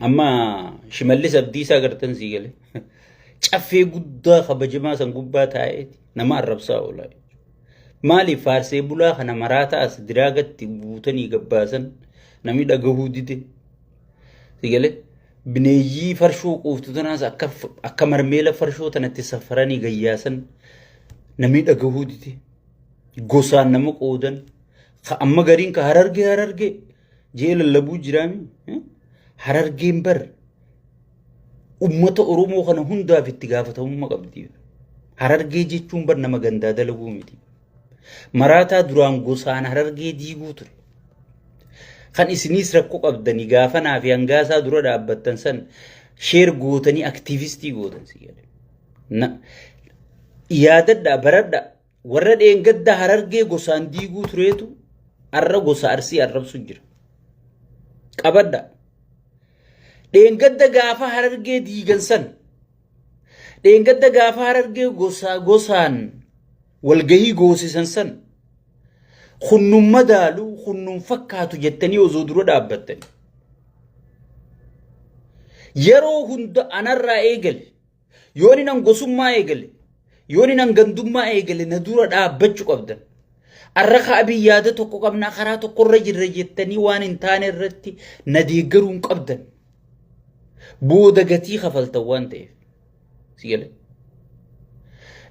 Amma Shimallis Abdiisaa gartan sii gale. Caffee guddaa kabajamaa san gubbaa taa'eeti nama arrabsaa oolaa. Maaliif faarsee bulaa kana maraataa as diraagatti buutanii gabbaasan namni dhagahuu dide. Si galee bineeyyii farshoo quuftu tanaas akka akka marmeela farshoo tanatti safaranii gayyaasan namni dhagahuu dide. Gosaan nama qoodan. Ka amma gariin ka harargee harargee jee lallabuu jiraami. Harargeen bar ummata Oromoo kana hundaaf itti gaafatamummaa qabdi. Harargee jechuun bar nama gandaa dalaguu miti. Maraataa duraan gosaan harargee diiguu ture. Kan isiniis rakkoo qabdanii gaafanaa fi hangaasaa dura dhaabbattan san sheer gootanii aktiivistii gootan si jedhe. Yaadadhaa baradhaa warra dheengadda harargee gosaan diiguu tureetu arra gosa arsii arrabsu jira. Qabadhaa. Dheengadda gaafa harargee diigan san dheengadda gaafa harargee gosa gosaan walgahii goosisan san kunnun madaalu kunnun fakkaatu jettanii osoo dura dhaabbattanii. Yeroo hunda anarraa eegale yoon inan gosummaa eegale yoon inan gandummaa eegale na dura dhaabbachuu qabdan. Arra ka abii yaada tokko qabnaa karaa tokkorra jirra jettanii waan hin taane irratti na deeggaruu hin qabdan. Booda gatii kafaltan waan ta'eef. Si galee.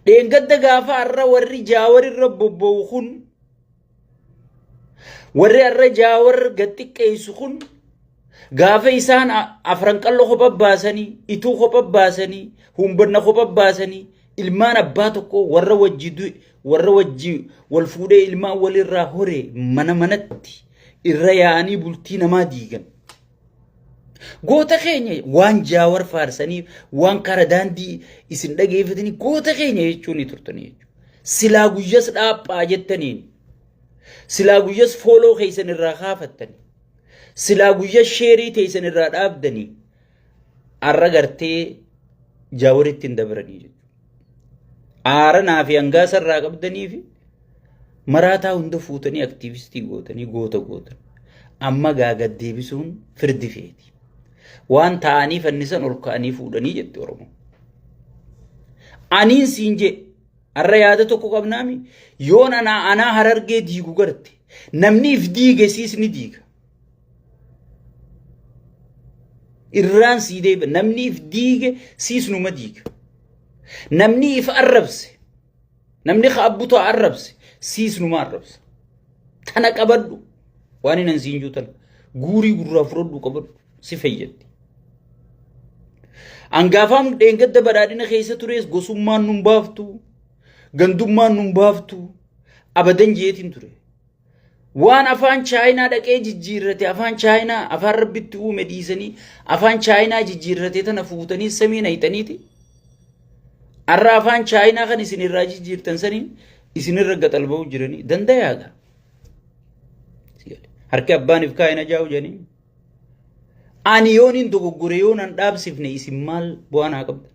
Dheengadda gaafa arra warri jaawar irra bobba'u kun warri arra jaawar gad xiqqeessu kun gaafa isaan afran qalloo kopha baasanii ituu kopha baasanii humbanna kopha baasanii ilmaan abbaa tokko warra wajji du'e warra wajji wal fuudhee ilmaan walirraa hore mana manatti irra yaa'anii bultii namaa diigan. Goota keenya waan jaawar faarsaniif waan kara daandii isin dhageeffatanii goota keenya jechuun ni turtanii jechuudha. Silaa guyyas dhaaphaa jettaniin silaa guyyas fooloo keessan irraa kaafattanii silaa guyyas sheerii teessan irraa dhaabdanii arra gartee jaawaritti hin dabranii jechuudha. Aara naa fi hangaasa irraa qabdanii fi maraataa hunda fuutanii aktiivistii gootanii goota gootan. Amma gaa gad deebisuun firdi feeti. Waan ta'anii fannisan ol ka'anii fuudhanii jetti Oromoo. Aniin siin jee arra yaada tokko qabnaami yoon anaa anaa harargee diigu garte namni if diige siis ni diiga. Irraan sii deebi'a namni if diige siis numa diiga. Namni if arrabse namni ka abbutaa arrabse siis numa arrabsa. Tana qabadhu waan hin siin jiru tana guurii gurraa fudhadhu qabadhu si fayyaddi. Angaafaan dheengadda badhaadhina keessa tures gosummaan nun baaftu gandummaan nun baaftu abadan jeetiin ture. Waan afaan chaayinaa dhaqee jijjiirrate afaan chaayinaa afaan rabbitti uume dhiisanii afaan chaayinaa jijjiirrate tana fuutanii samii nayxaniiti. Arra afaan chaayinaa kan isin irraa jijjiirtan saniin isinirra gaxalba'uu jiranii dandayaaga. Harki abbaan if kaa'e na jaa'u jedhanii. Ani yoon hin dogoggore yoon an dhaabsifne isin maal bu'aa naa qabda?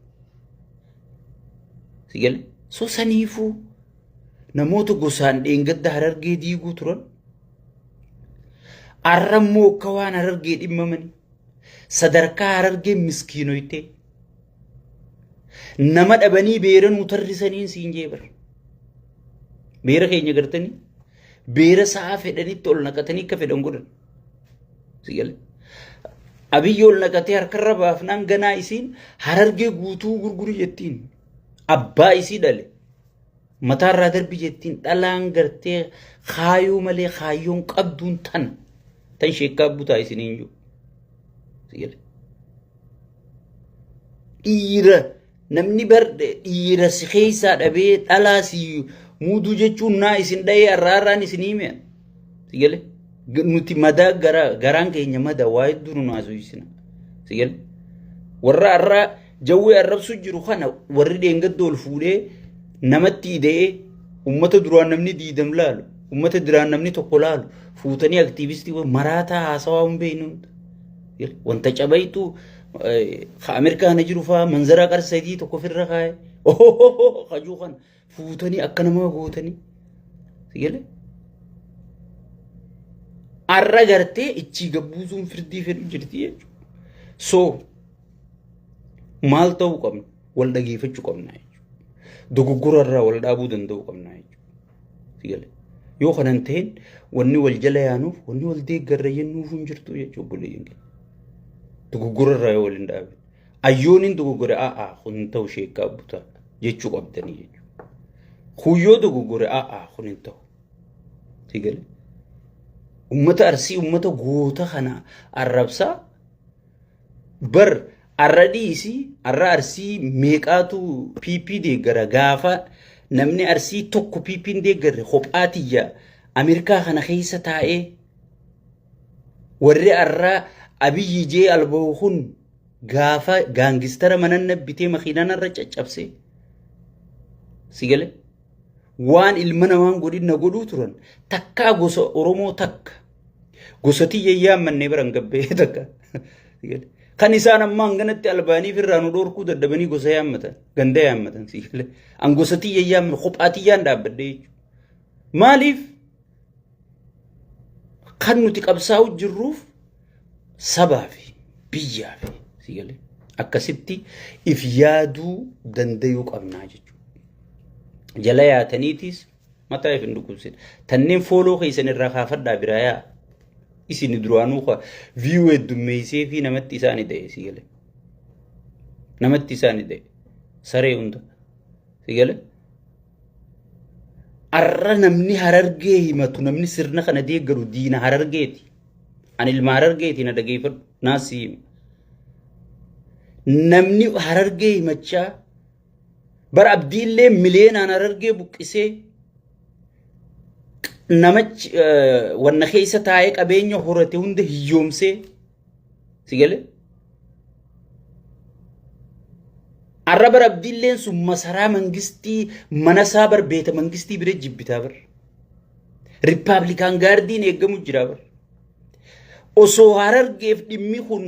Si gale? So saniifuu namoota gosaan dheengadda harargee diiguu turan arra immoo akka waan harargee dhimmamanii sadarkaa harargee miskiinoytee nama dhabanii beera nuu tarrisaniin siin jee bara. Beera keenya gartanii beera sa'a fedhanitti ol naqatanii akka fedhan godhan. Si gale? Abiyyi ol naqatee harkarra baafnaan ganaa isiin harargee guutuu gurguri jettiin. Abbaa isii dhale. Mataarraa darbi jettiin dhalaan gartee kaayoo malee kaayyoon qabduun tana. Tan sheekkaa butaa isiniin jiru. Si gale? Dhiira namni bar dhiira si keessaa dhabee dhalaa si muuduu jechuun naa isin dhahee har'a har'aan isin hime. Si gale? Nuti madaa gara garaan keenya mada waa hedduu nu naasuysina. Si gale? Warra har'a jawwee arrabsu jiru kana warri dheengadda ol fuudhee namatti ida'ee ummata duraan namni diidam laalu ummata duraan namni tokko laalu fuutanii aktiivistii maraataa haasawaa hin beeknu. Wanta cabaytu ka Ameerikaa kana jiru fa'aa manzaraa qarsadii tokko ofirra kaa'e kajuu kana fuutanii akka namaa gootanii. Si galee? Arra gartee ichii gabbuusuun firdii fedhu jirti jechuudha. So maal ta'uu qabna? Wal dhageeffachuu qabna jechuudha. Dogoggora irraa wal dhaabuu danda'uu qabna jechuudha. Si galee? Yoo kana hin ta'in wanni wal jala yaanuuf wanni wal deeggarra jennuuf hin jirtu jechuudha obboleeyyan keenya. Dogoggora irraa yoo wal hin dhaabin. Ayyooniin dogoggore a'aa kun hin ta'u sheekkaa butaa jechuu qabdanii jechuudha. Kuyyoo dogoggore a'aa kun hin ta'u. Si galee? Ummata Arsii ummata goota kana arrabsaa bar arra dhiisi arra Arsii meeqaatu PP deeggara gaafa namni Arsii tokko PP hin deeggarre kophaa tiyya Ameerikaa kana keessa taa'ee warri arra Abiyyi jee albahu kun gaafa gaangistara manan bitee makiinaan irra caccabsee si galee waan ilma namaan godhin na godhuu turan takkaa gosa Oromoo takka gosa tiyya yaammanne biran gabbee takka kan isaan amma hanganatti albaaniif irraa nu dhorkuu dadhabanii gosa yaammatan ganda yaammatan si galee an gosa tiyya yaammanne kophaa tiyyaan dhaabbadhe jechuudha maaliif kan nuti qabsaa'u jirruuf sabaa fi biyyaa fi si galee akkasitti if yaaduu dandayuu qabnaa jechuudha. Jala yaataniitis mataa if hin dhukkubsin. Tanneen fooloo keessan irraa kaafadhaa biraa yaa. Isin duraanuu ka viyuu heddummeessee fi namatti isaani ta'e si galee. Namatti isaani ta'e saree hunda si galee. Arra namni Harargee himatu namni sirna kana deeggaru diina Harargeeti. Ani ilma Harargeeti na dhageeffadhu naas si hima. Namni Harargee himachaa bara abdiillee miliyeenaan Harargee buqqisee namachi wanna keessa taa'ee qabeenya horate hunda hiyyoomsee si galee. Arra bara abdiilleen sun masaraa mangistii mana isaa bar beeta mangistii bira jibbitaa bar. Rippaablikaan gaardiin eeggamu jira bar. Osoo Harargeef dhimmi kun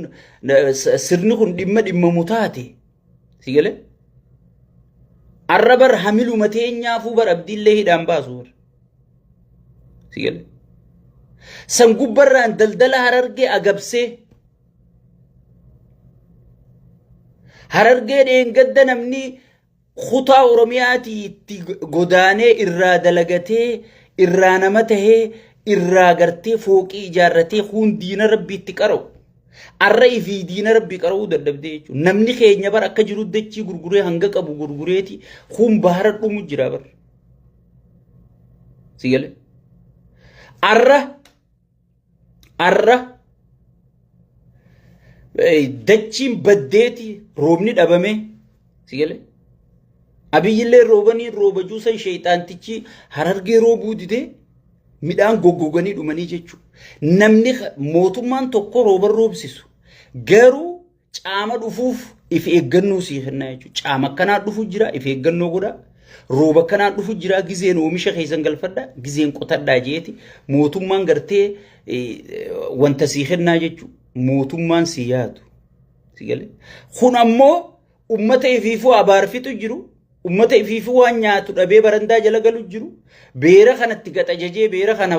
sirni kun dhimma dhimmamu taate si galee. Arra bar hamiluma teenyaafuu bar abdiillee hidhaan baasu bar. Si galee. San gubbarraan daldala Harargee agabsee Harargee dheengadda namni kutaa Oromiyaatii itti godaanee irraa dalagatee irraa nama tahee irraa gartee fooqii ijaarratee kuun diina rabbii itti qara'u. Arra ifii diina rabbii qara'uu dadhabdee jechuudha. Namni keenya bar akka jiru dachii gurguree hanga qabu gurgureeti kuun bahara dhumu jira bar. Si galee? Arra Arra dachiin baddeeti roobni dhabame si galee. Abiyyillee roobanii rooba juusan sheexaantichi Harargee roobuu didee midhaan goggoganii dhumanii jechuudha. Namni mootummaan tokko rooba roobsisu garuu Caama dhufuuf if eeggannoo sii kennaa jechuudha. Caama akkanaa dhufu jira if eeggannoo godhaa. Rooba akkanaa dhufu jira gizeen oomisha keessan galfadhaa gizeen qotadhaa jeeti mootummaan gartee wanta sii kennaa jechuudha. Mootummaan sii yaadu. Si galee? Kun ammoo ummata ifiifuu abaarfitu jiru. Ummata ifiifuu waan nyaatu dhabee barandaa jala galu jiru. Beera kanatti gaxajajee beera kana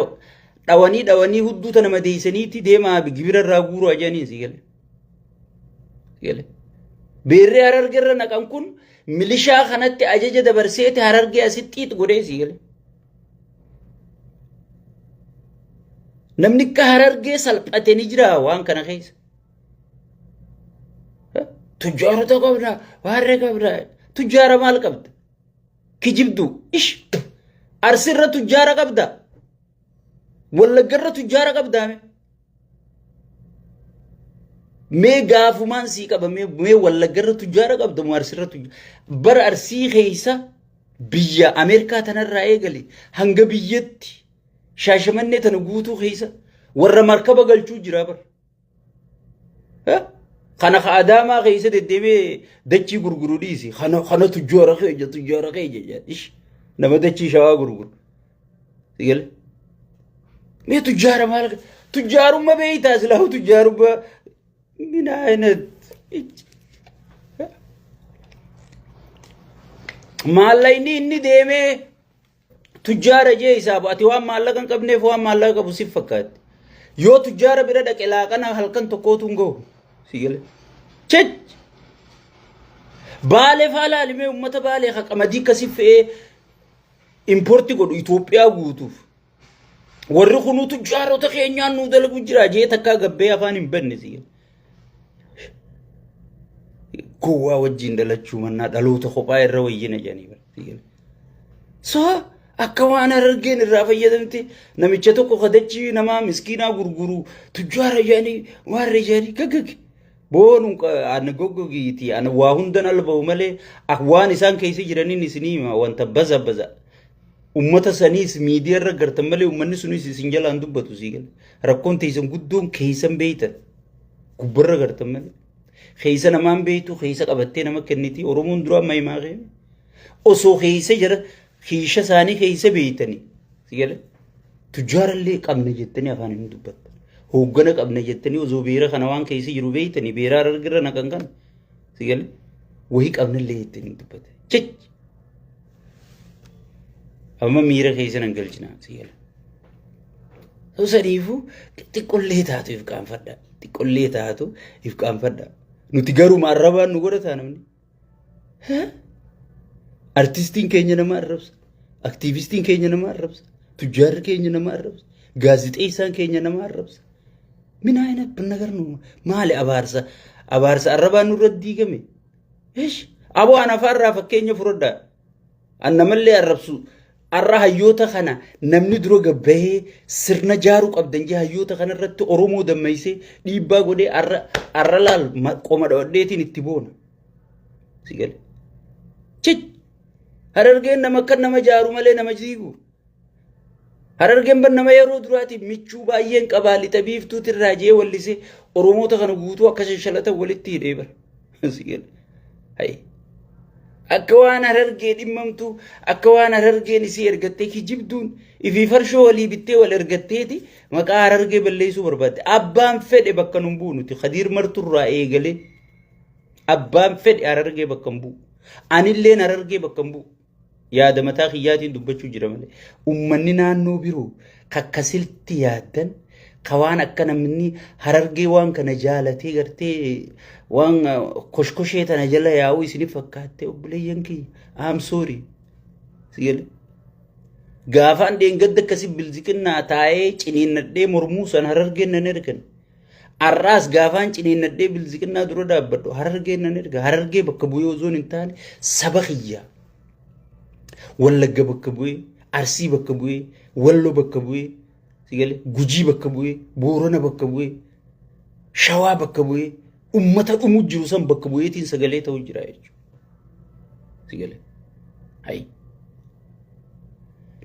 dhawanii dhawanii hudduu tana madeessaniiti deemaa gibira irraa guuruu ajaniin si galee. Gale. Beerri Hararge irra naqan kun milishaa kanatti ajaja dabarseeti Harargee asitti xiix godhee sii gale. Namni akka Harargee salphate ni jira waan kana keessa. Tujjaarota qabna, waarree qabna. Tujjaara maal qabda? Kijibduu. Ish. Arsirra tujjaara qabda. Wallaggarra tujjaara qabdaame. Mee gaafumaan sii qaba mee mee wallaggarra tujjaara qabda moo arsirra tujjaara bara arsii keessa biyya Ameerikaa tanarraa eegale hanga biyyatti shaashamannee tana guutuu keessa warra markaba galchuu jira bara. Kana ka Adaamaa keessa deddeemee dachii gurguru dhiisi. Kana kana tujjaara keenya tujjaara keenya jedha. Nama dachii shawaa gurguru. Sigale. Mee tujjaara maal tujjaarumma beeytaa silaahu tujjaarumma min ayinat. Maallaqni inni deemee tujjaara jee isaa ati waan maallaqa hin qabneef waan maallaqa qabu siif fakkaatti. Yoo tujjaara bira dhaqe laaqana halkan tokkootu hin gahu. Sigale. Chech! Baalee faa laalimee uummata Baalee ka qamadii akkasii fe'ee impoorti godhu Itoophiyaa guutuuf. Warri kunuu tujjaarota keenyaan nuu dalagu jira jee takkaa gabbee afaan hin banne si. Gowwaa wajjin dhalachuu mannaa dhaloota kophaa irra wayyina jedhanii bara. So akka waan Harargeen irraa fayyadamte namicha tokko kadachii namaa miskiinaa gurguru tujjaara jedhanii waarra jedhanii gaggage. Boonu ana goggogiiti ana waa hundan alba'u malee waan isaan keessa jiraniin isinii hima wanta baza baza. Ummata saniis miidiyaa irra gartan malee ummanni sunis isin jalaan dubbatu sii gala. Rakkoon teessan guddoon keessan beeytan gubbarra gartan malee. Keessa namaan beeytu keessa qabattee nama kenniti Oromoon duraa mahimaa kee. Osoo keessa jara kiisha isaanii keessa beeytanii si gala. Tujjaarallee qabna jettanii afaan hin dubbattan. Hooggana qabna jettanii osoo beera kana waan keessa jiru beeytanii beeraa argirra naqan kana si gala. Wahii qabnallee jettanii hin dubbatan. Chich! Amma miira keessa nan galchina si gala. So saniifuu xiqqollee taatu if qaanfadha. Xiqqollee taatu if qaanfadha. Nuti garuma arrabaan nu godhataa namni. Artistiin keenya nama arrabsa. Aktiivistiin keenya nama arrabsa. Tujjaarri keenya nama arrabsa. Gaazixeessaan keenya nama arrabsa. Min ayinat nagar nu maali abaarsa abaarsa arrabaan nurra diigame. Ish aboo an afaarraa fakkeenya fudhadhaa. An namallee arrabsu arra hayyoota kana namni dura gabbahee sirna jaaruu qabdan jee hayyoota kana irratti Oromoo dammaysee dhiibbaa godhee arra arra laal qoma dhawadheetiin itti boona. Si gale. Chich! Harargeen nama akka nama jaaru malee nama jiigu. Harargeen bar nama yeroo duraatiif michuu baay'een qabaa lixa biiftuutirraa jee wallisee Oromoota kana guutuu akka shanshalatan walitti hidhee bara. Si gale. Hayi. Akka waan Harargee dhimmamtu akka waan Harargeen isii ergattee kijibduun ifii farshoo walii bittee wal ergatteeti maqaa Harargee balleessuu barbaadde. Abbaan fedhe bakka nun bu'u nuti Khadiir Marturraa eegalee. Abbaan fedhe Harargee bakka hin bu'u. Anilleen Harargee bakka hin bu'u. Yaada mataa kiyyaatiin dubbachuu jira malee. Uummanni naannoo biroo kakkasilti yaaddan ka waan akka namni Harargee waan kana jaalatee gartee waan koshkoshee tana jala yaa'uu isinif fakkaatte obboleeyyan kiyya. I'm sorry. Sigale. Gaafaan dheengadda akkasi bilziqinnaa taa'ee ciniinnadhee mormuu san Harargeen nan ergan. Har'aas gaafaan ciniinnadhee bilziqinnaa dura dhaabbadhu Harargeen nan erga. Harargee bakka bu'ee osoo hin taane saba kiyya. Wallagga bakka bu'ee, Arsii bakka bu'ee, Walloo bakka bu'ee, sigale Gujii bakka bu'ee, Boorana bakka bu'ee, Shawaa bakka bu'ee, ummata dhumu jiru san bakka bu'eetiin sagalee ta'u jira jechuudha. Sigale. Hayi.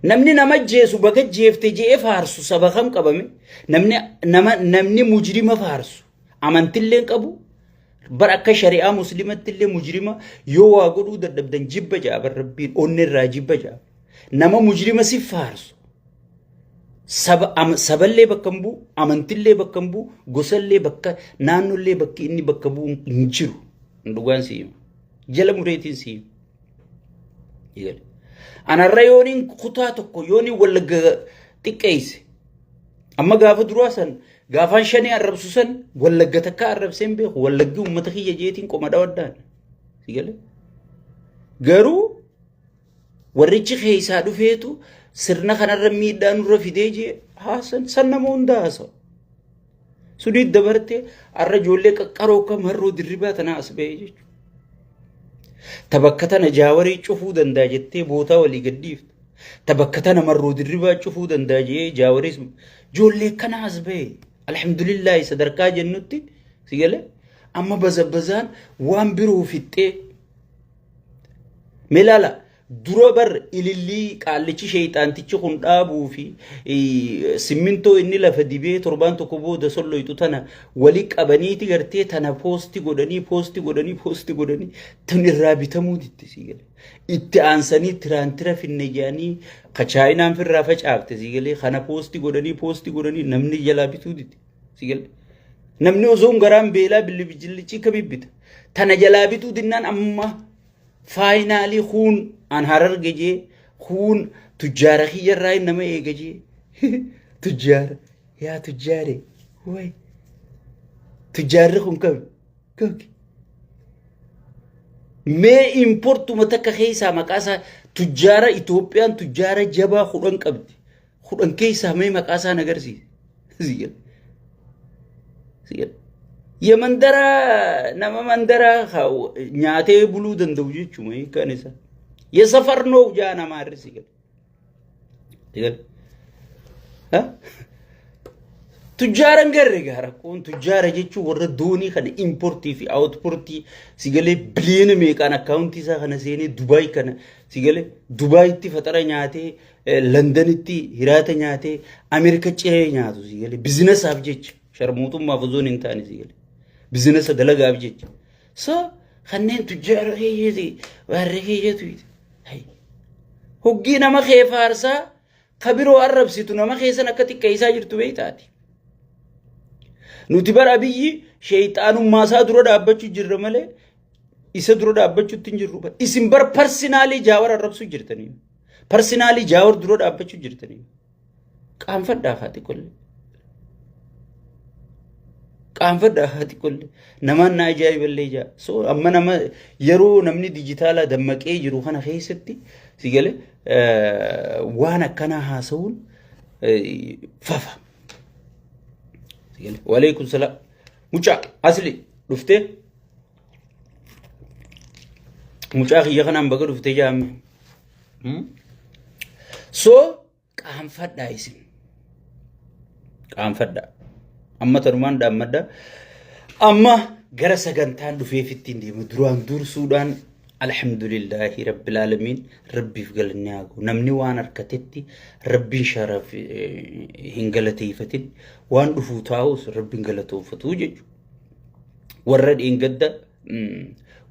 Namni nama jeesu baga jeefte je'ee faarsu saba kam qabame? Namni nama namni mujrima faarsu amantillee hin qabu. Bar akka shari'aa muslimatti illee mujrima yoo waa godhuu dadhabdan jibba ja'a bar rabbiin onnee irraa jibba ja'a. Nama mujrima si faarsu saba saballee bakka hin bu'u amantillee bakka hin bu'u gosallee bakka naannollee bakki inni bakka bu'u hin jiru. Dhugaan si hima. Jala mureetiin si hima. Eegale. Anarra yooniin kutaa tokko yooniin Wallagga xiqqeesse. Amma gaafa duraa san gaafaan shanii arrabsu san Wallagga takka arrabsee hin beeku. Wallaggi uummata kiyya jeetiin qoma dhawaddaan. Si galee? Garuu warrichi keessaa dhufeetu sirna kanarra miidhaa nurra fidee jee haasan san nama hunda haasa'u. Sunii dabartee har'a ijoollee qaqqaroo akka marroo dirribaa tanaa as ba'ee jechuudha. Ta bakka tana jaawarii cufuu danda'a jettee bootaa walii gad dhiifta. Ta bakka tana marroo dirribaa cufuu danda'a jee jaawariis ijoollee kana as ba'e. Alhamdulillaahi sadarkaa jennutti si galee amma bazabbazaan waan biroo fixxee. Mee ilaala Dura bar ilillii qaallichi sheeyxaantichi kun dhaabuu fi simmintoo inni lafa dibee torbaan tokko booda solloyxu tana wali qabaniiti gartee tana poosti godhanii poosti godhanii poosti godhanii tun irraa bitamuu ditte sii galee. Itti aansanii tiraantira finne jedhanii ka chaayinaan firraa facaafte sii galee kana poosti godhanii poosti godhanii namni jalaa bituu dide sii galee. Namni osoo garaan beelaa bilibijillichii kamii bita. Tana jalaa bituu dinnaan amma Faayinaalii kuun an Hararge jee kuun tujjaara kiyyarraa hin nama eega jee tujjaara yaa tujjaare way tujjaarri kun kami kami Mee importuma takka keessaa maqaa isaa tujjaara Itoophiyaan tujjaara jabaa 10 qabdi. 10 keessaa mee maqaa isaa agarsiisi. Yamandara nama mandara nyaatee buluu danda'u jechuudha hiikkaan isaa. Yesafarnoo jaa namaa irri si gala. Tujjaara hin garre gaa rakkoon tujjaara jechuun warra doonii kana importii fi awutportii si galee biliyoona meeqaan akkaawuntii isaa kana seenee Dubaay kana si galee Dubaayitti faxara nyaatee Londanitti hiraata nyaatee Ameerika ciree nyaatu si galee bizinesaaf jecha sharmuuxummaaf osoo hin taane si galee bizinesa dalagaaf jecha. So kanneen tujjaara keeyyati warri keeyyatu. Hoggii nama kee faarsaa ka biroo arrabsitu nama keessan akka xiqqeessaa jirtu beektaati. Nuti bara Abiyyi sheeyxaanummaa isaa dura dhaabbachuu jirra malee isa dura dhaabbachuutti hin jirru. Isin bar parsinaalii Jaawar arrabsuu jirtanii. Parsinaalii Jaawar dura dhaabbachuu jirtanii. Qaanfadhaa haa xiqqollee. Qaanfadhaa haa xiqqollee. Namaan na ajaa'iballee jaa. So amma nama yeroo namni dijitaalaa dammaqee jiru kana keessatti si galee waan akkanaa haasa'uun fafa. Si galee waleekum salaam. Mucaa asli dhuftee mucaa kiyya kanaan baga dhuftee jaamme. So qaanfadhaa isin. Qaanfadhaa. Amma tanumaan dhaammadha. Amma gara sagantaan dhufeef ittiin deema. Duraan dursuudhaan alhamdulillaahi rabbil aalamiin rabbiif galanni haa ga'u. Namni waan harkatetti rabbiin sharaf hin galateeffatin waan dhufuu taa'us rabbiin galatoonfatu jechuudha. Warra dheengadda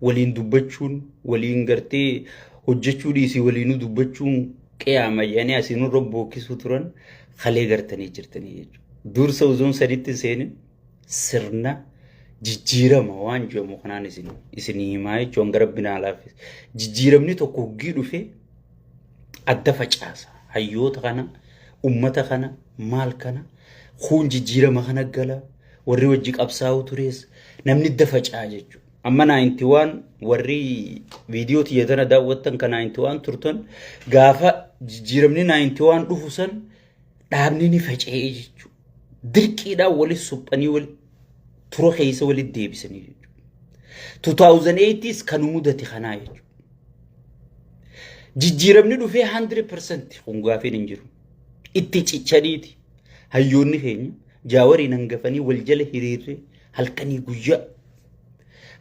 waliin dubbachuun waliin gartee hojjechuu dhiisii waliinuu dubbachuun qiyaama jedhanii asii nurra bookkisuu turan kalee gartanii jirtanii jechuudha. Dursa uzuun saditti hin seenin sirna jijjiirama waan jedhamu kanaan isin isinii himaa jechuun hanga rabbi naa laaffise. Jijjiiramni tokko hoggii dhufee adda facaasa. Hayyoota kana, ummata kana, maal kana, kuun jijjiirama kana gala, warri wajji qabsaa'uu tures namni adda faca'a jechuudha. Amma 91 warri viidiyoo tiyya tana daawwattan ka 91 turtan gaafa jijjiiramni 91 dhufu san dhaabni ni faca'ee jechuudha. Dirqiidhaan wali suphanii wali tura keessa walitti deebisanii jechuudha. 2008s kan mudate kanaa jechuudha. Jijjiiramni dhufee 100% kun gaafiin hin jiru. Itti cichaniiti. Hayyoonni keenya Jaawariin hangafanii wal jala hiriirree halkanii guyyaa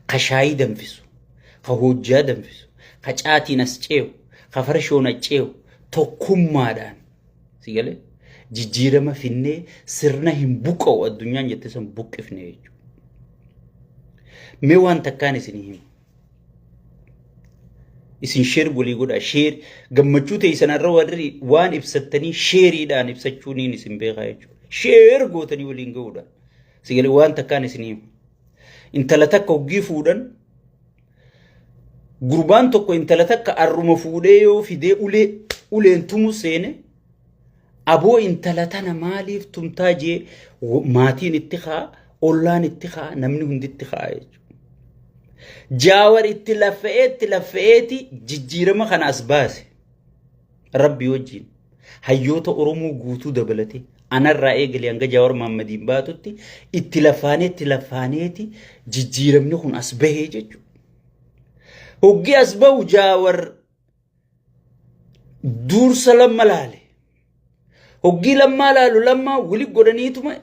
ka shaayii danfisu, ka hojjaa danfisu, ka caatiin as ceehu, ka farshoon as ceehu tokkummaadhaan si galee jijjiirama finnee sirna hin buqqa'u addunyaan jette san buqqifne jechuudha. Mee waan takkaan isinii hima. Isin sheer walii godhaa sheer gammachuu teessan irra warri waan ibsattanii sheeriidhaan ibsachuuniin isin beekaa jechuudha. Sheer gootanii waliin ga'uudhaan. Si galee waan takkaan isinii hima. Intala takka hoggii fuudhan gurbaan tokko intala takka arruma fuudhee yoo fidee ulee uleen tumu seene aboo intala tana maaliif tumtaa jee maatiin itti ka'a ollaan itti ka'a namni hundi itti ka'a jechuudha. Jaawar itti laffa'ee itti laffa'eeti jijjiirama kana as baase rabbi wajjin hayyoota Oromoo guutuu dabalatee anarraa eegalee hanga Jaawar Mahaammadiin baatutti itti lafaanee itti lafaaneeti jijjiiramni kun as bahee jechuudha. Hoggi as bahu Jaawar dursa lamma laale. Hoggii lammaa laalu lammaa wali godhaniituma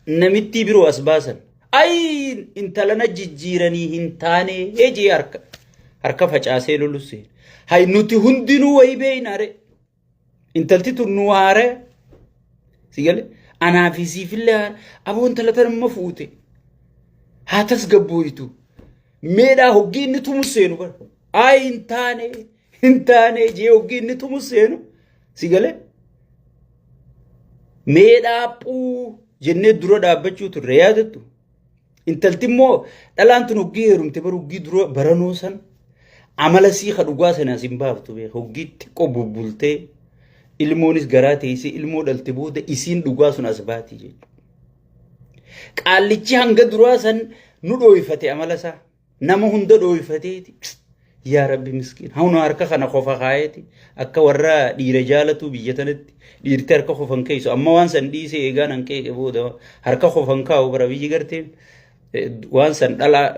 namittii biroo as baasan. Ayi intalana jijjiiranii hin taane jee harka harka facaasee lolusse. Hay nuti hundinuu wayii beeyna re. Intalti tun nu haare. Si gale anaa fi siifillee haara. Aboo intala tana amma fuute. Haa tasgabbooytu. Meedhaa hoggii inni tumu seenu bara. Ayi hin taane hin taane jee hoggii inni tumu seenu. Si galee? Mee dhaaphuu jennee dura dhaabbachuu turre yaadattu. Intalti immoo dhalaan tun hoggii heerumte bara hoggii dura baranoo san amala sii ka dhugaa sana as hin baaftu beeka. Hoggii xiqqoo bubbultee ilmoonis garaa teessee ilmoo dhalte booda isiin dhugaa sun as baati jechuudha. Qaallichi hanga duraa san nu dhooyfate amala isaa. Nama hunda dhooyfateeti. Yaa Rabbi miskiin. Hawna harka kana qofa kaayeeti. Akka warra dhiira jaalatuu biyya tanatti dhiirti harka qofan keessu. Amma waan san dhiisee eegaan an qeeqe booda harka qofan kaa'u bara biyyi gartee waan san dhalaa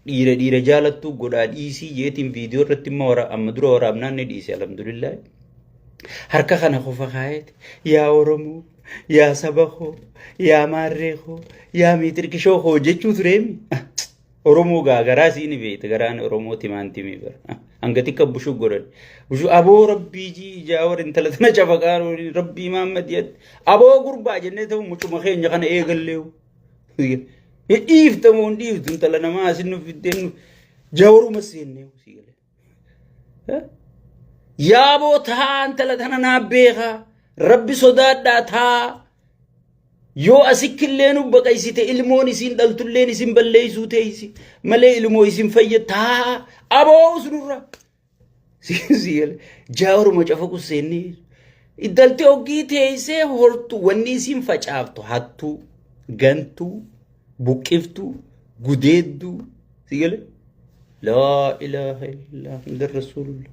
dhiira dhiira jaalattuu godhaa dhiisii jeetiin viidiyoo irratti immoo wara amma dura waraabnaan ni dhiise alhamdulillah. Harka kana qofa kaayeeti. Yaa Oromoo, yaa saba koo, yaa maarree koo, yaa miitirkishoo koo jechuu tureemi. Oromoo gaa garaa sii ni beekta garaan Oromoo timaan timii bara. Hanga xiqqa bushuu godhan. Bushuu aboo rabbii jii ijaa warri intala tana cafaqaa rabbii Mahammad yad. Aboo gurbaa jennee ta'u mucuma keenya kana eegalleewu. Dhiifta moo hin dhiiftu intala namaa asin nu fiddeen nu jawaruma seennee sii galee. Yaaboo taa intala tana naa beekaa rabbi sodaadhaa taa yoo asikkillee nu baqaysite ilmoon isiin dhaltulleen isin balleeysuu teeysi malee ilmoo isin fayya taa aboo usnurra. Jaawaruma cafaqu seennee intalti oggii teessee hortu wanni isiin facaaftu hattuu, gantuu, buqqiftuu, gudeedduu si gale laa ilaaha illallah Muhammadur rasuulullah.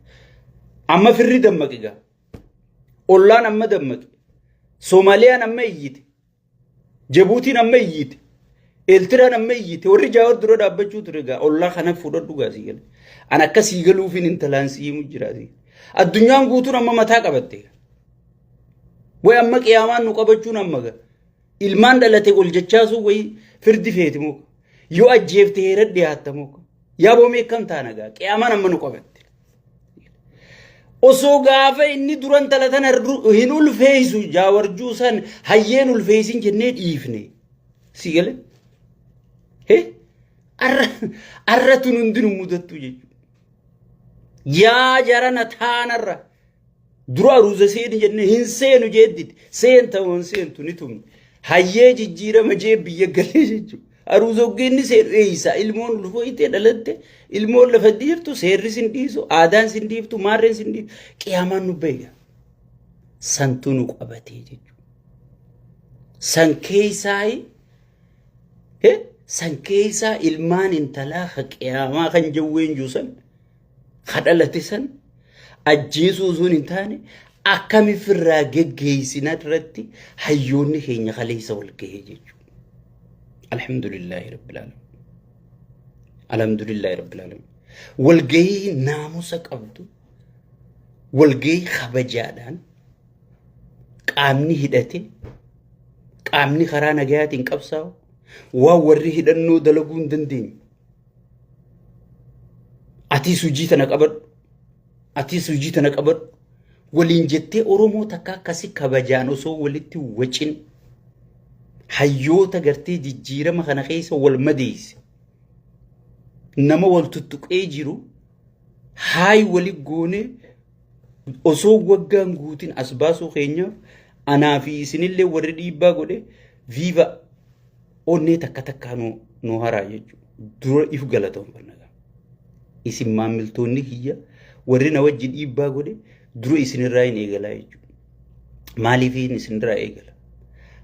Amma firri dammaqi gaa. Ollaan amma dammaqi. Soomaaliyaan amma iyyite. Jabuutiin amma iyyite. Eeltiraan amma iyyite. Warri Jaawar dura dhaabbachuu ture egaa ollaa kana fudhadhu gaa sii gale. An akka sii galuufiin intalaan sii himu jira sii. Addunyaan guutuun amma mataa qabatte. Way amma qiyaamaan nu qabachuun amma gaa. Ilmaan dhalate ol jachaasuu way firdi feeti moo. Yoo ajjeefte heera dhiyaatta moo. Yaa boomee akkam taana gaa qiyaamaan amma nu qabatte. Osoo gaafa inni dura intala tana hin ulfeessu jaawarjuu san hayyeen ulfeessin jennee dhiifne. Si gale? He? Arra arra tun hundinuu mudattu jechuudha. Yaa jarana taanarra dura aruuza seeni jennee hin seenu jeedditi. Seenta moo hin seentu ni tumne. Hayyee jijjiirama jee biyya galee jechuudha. Aruuza oggeenne seenu eeysa ilmoon ulfooytee dhalatte ilmoon lafa dhiirtu seerri sin dhiisu aadaan sin dhiiftu maarreen sin dhiiftu qiyaamaan nu beeka. Santu nu qabatee jechuudha. San keessaayi san keessaa ilmaan intalaa ka qiyaamaa kan jawween juusan ka dhalate san ajjeesuu osoo hin taane akkami firraa geggeessina irratti hayyoonni keenya kaleessa wal gahee jechuudha. Alhamdulillaahi Rabbil Aalamiin. Alhamdulillaahi Rabbil Aalamiin. Walgahii naamusa qabdu, walgahii kabajaadhaan qaamni hidhate, qaamni karaa nagayaatiin qabsaa'u, waan warri hidhannoo dalaguu hin dandeenye. Atiis hojii tana qabadhu. Atiis hojii tana qabadhu. Waliin jettee Oromoo takka akkasi kabajaan osoo walitti wacin hayyoota gartee jijjiirama kana keessa wal madeesse. Nama wal tuttuqee jiru haay wali goonee osoo waggaan guutin as baasuu keenyaaf anaa fi isinillee warri dhiibbaa godhe viiva onnee takka takkaa nu haraa jechuudha. Dura if galatoonfanna. Isin maammiltoonni kiyya warri na wajji dhiibbaa godhe dura isinirraa hin eegalaa jechuudha. Maaliif isinirraa eegala?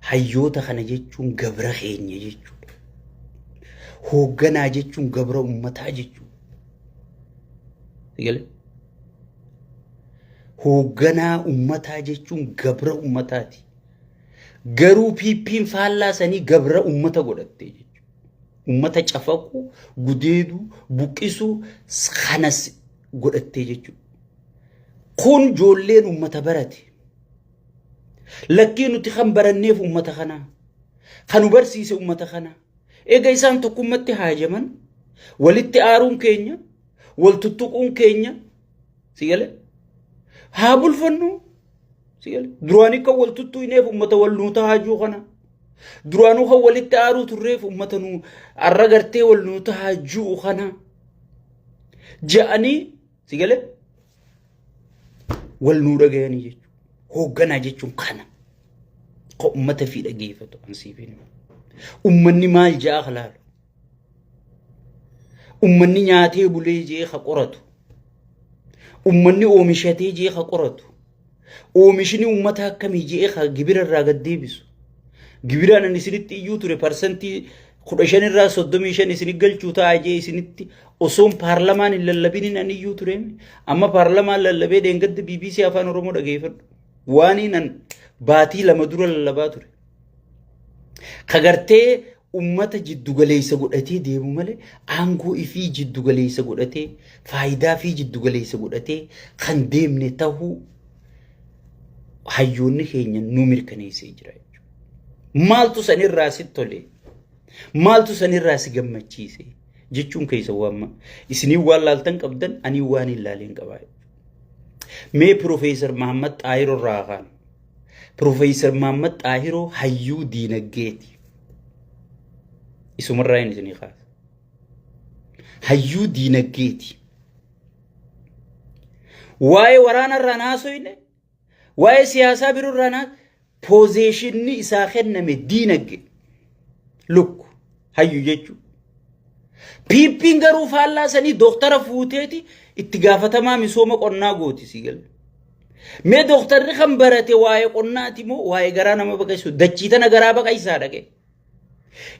Hayyoota kana jechuun gabra keenya jechuudha. Hoogganaa jechuun gabra ummataa jechuudha. Eegale? Hoogganaa ummataa jechuun gabra ummataati. Garuu PP'n faallaa sanii gabra ummata godhatte jechuudha. Ummata cafaquu, gudeeduu, buqqisuu kanas godhattee jechuudha. Kun ijoolleen ummata barate. Lakkii nuti kan baranneef ummata kanaa. Kan nu barsiise ummata kanaa. Eega isaan tokkummatti haajaman walitti aaruun keenya, wal tuttuquun keenya si galee haa bulfannu si galee duraanii kan wal tuttuqneef ummata wal nuu tahaajuu kana. Duraanuu kan walitti aaruu turreef ummata nu arra gartee wal nuu tahaajuu kana. Ja'anii si galee wal nuu dhagayanii jechuudha. Hoogganaa jechuun kana. Ka ummata fi dhageeffatu an siif hin himu. Ummanni maal ja'a ka laalu. Ummanni nyaatee bulee jee ka qoratu. Ummanni oomishatee jee ka qoratu. Oomishni ummata akkamii jee ka gibira irraa gad deebisu. Gibiraan ani isinitti iyyuu ture parsantii 15 irraa 35 isin galchuu ta'a jee isinitti osoon paarlamaan hin lallabinin aniyyuu tureemi. Amma paarlamaan lallabee dheengadda BBC Afaan Oromoo dhageeffadhu. Waaniin an baatii 2 dura lallabaa ture. Kagartee ummata jiddugaleessa godhatee deemu malee aangoo ifii jiddugaleessa godhatee faayidaa fi jiddugaleessa godhatee kan deemne tahuu hayyoonni keenya nu mirkaneessee jira jechuudha. Maaltu sanirraa si tole? Maaltu sanirraa si gammachiise? Jechuun keessa waan isinii waan laaltan qabdan anii waan hin laaleen qabaa jechuudha. Mee Piroofeesar Mahammad Xaahiroo irraa kaan. Piroofeesar Mahammad Xaahiroo hayyuu diinaggeeti. Isumarraa hin isinii kaasa. Hayyuu diinaggeeti. Waa'ee waraana irraa naasoyne, waa'ee siyaasaa biroo irraa naa poozeeshinni isaa kenname diinagge. Lukku hayyu jechuudha. PP'n garuu faallaa sanii dooktara fuuteeti itti gaafatamaa misooma qonnaa gooti sii galle. Mee dooktarri kan barate waa'ee qonnaati moo waa'ee garaa nama baqaysu dachii tana garaa baqaysaa dhaqe.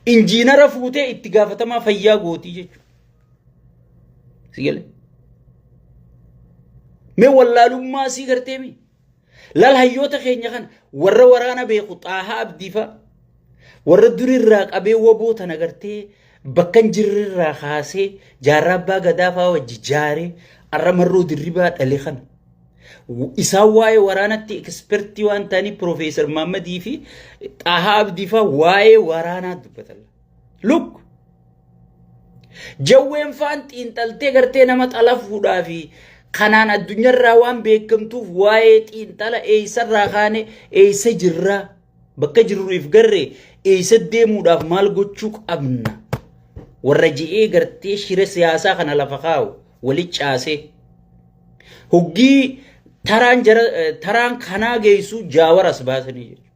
Injiinara fuutee itti gaafatamaa fayyaa gootii jechuudha. Si gale. Mee wallaalummaa sii gartee mi? Laal hayyoota keenya kana warra waraana beeku Xaahaa Abdiifaa warra durirraa qabee waboo tana gartee bakka hin jirrerraa kaasee jaarraa abbaa gadaa fa'aa wajji jaaree arra marroo dirribaa dhale kana. Isaan waa'ee waraanatti ekspertii waan ta'aniif Piroofeesar Maammadii fi Xaahaa Abdiifaa waa'ee waraanaa dubbatan. Look! Jawween faan xiinxaltee gartee nama xalafuudhaa fi kanaan addunyaarraa waan beekamtuuf waa'ee xiinxala eessarraa kaane eessa jirraa bakka jirruuf garree eessa deemuudhaaf maal gochuu qabna warra je'ee gartee shira siyaasaa kana lafa kaa'u wali caasee hoggii taraan jara taraan kanaa geessu jaawar as baasanii jechuudha.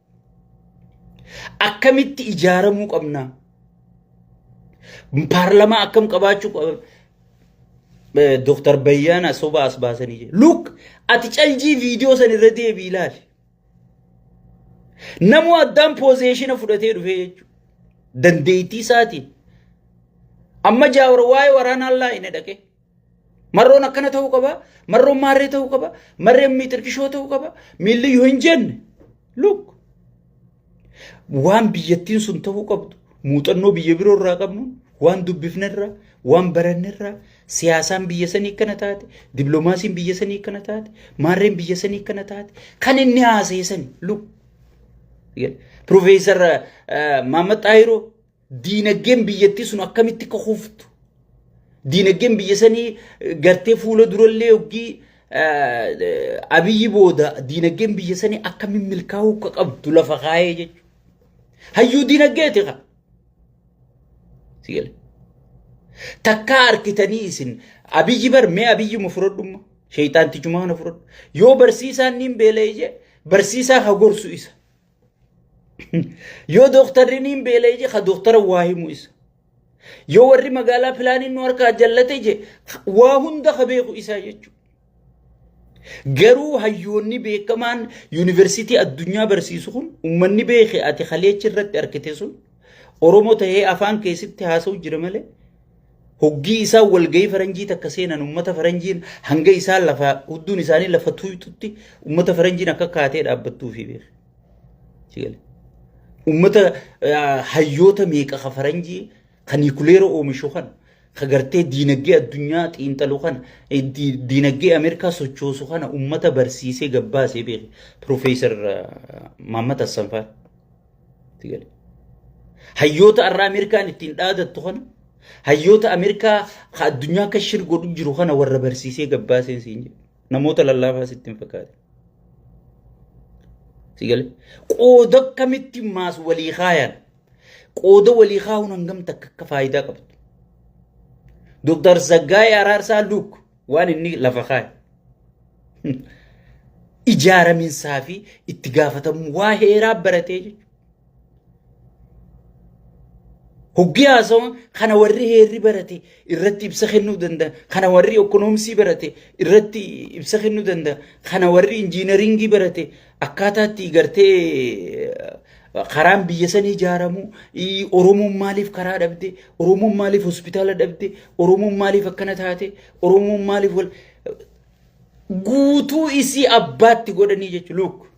Akkamitti ijaaramuu qabna? Paarlamaa akkam qabaachuu qaba? Dooktar Bayyaana soba as baasanii jiru. Look, ati caljii viidiyoo san irra deebii ilaali. Namuu addaan poozeeshina fudhatee dhufee jechuudha. Dandeettii isaatiin. Amma jaawar waa'ee waraanaa laayine dhaqee. Marroon akkana ta'uu qaba, marroon maarree ta'uu qaba, marreen miixirkishoo ta'uu qaba, miilli yoo hin jenne. Look. Waan biyyattiin sun ta'uu qabdu, muuxannoo biyya biroo irraa qabnu, waan dubbifnerraa, waan barannerraa, siyaasaan biyya sanii akkana taate, dippiloomaasiin biyya sanii akkana taate, maarreen biyya sanii akkana taate, kan inni haasa'e sani. Look. Piroofeesar Mahammad Xaahiroo diinagdeen biyyattii sun akkamitti akka kuftu diinagdeen biyya sanii gartee fuula durallee hoggii Abiyyi booda diinagdeen biyya sanii akkamiin milkaa'uu akka qabdu lafa kaayee jechuudha. Hayyuu diinagdeeti kaa. Sigale. Takkaa harkitanii isin Abiyyi bar mee Abiyyi mu fudhadhumma sheeyxaantichumaa kana fudhadhu. Yoo barsiisaan niin beela'e jee barsiisaa ka gorsu isa. Yoo dooktarri niin beela'e je ka dooktara waa himu isa. Yoo warri magaalaa pilaaniin nu harkaa jallate je waa hunda ka beeku isaa jechuudha. Garuu hayyoonni beekamaan yuunivarsiitii addunyaa barsiisu kun uummanni beeke ati kaleechi irratti argite sun Oromoo tahee afaan keessatti haasa'u jira malee hoggii isaan walgahii faranjii takka seenan uummata faranjiin hanga isaan lafa hudduun isaanii lafa tuyxutti uummata faranjiin akka kaatee dhaabbattuu fi beeke. Sigale. Uummata hayyoota meeqa ka faranjii ka niikuleera oomishu kana ka gartee diinagdee addunyaa xiinxalu kana diinagdee Ameerikaa sochoosu kana uummata barsiisee gabbaasee beeke. Piroofeesar Mahammad Hassan faa. Sigale. Hayyoota har'a Ameerikaan ittiin dhaadattu kana hayyoota Ameerikaa ka addunyaa akka shir godhu jiru kana warra barsiisee gabbaaseen siin jedhu. Namoota lallaafaa sitti hin fakkaate. Sigale. Qooda akkamitti maas walii kaayan. Qooda walii kaa'uun hangam takka akka faayidaa qabdu. Dooktar Zaggaayee Araarsaa Luuk waan inni lafa kaaye. Ijaaraminsaa fi itti gaafatamuu waa heeraa baratee jechuudha. Hoggii haasawan kana warri heerri barate irratti ibsa kennuu danda'a. Kana warri ekonoomsii barate irratti ibsa kennuu danda'a. Kana warri injiinaringii barate akkaataa itti gartee karaan biyya sanii ijaaramu, Oromoon maaliif karaa dhabde, Oromoon maaliif hospitaala dhabde, Oromoon maaliif akkana taate, Oromoon maaliif wal guutuu isii abbaatti godhanii jechuudha. Look.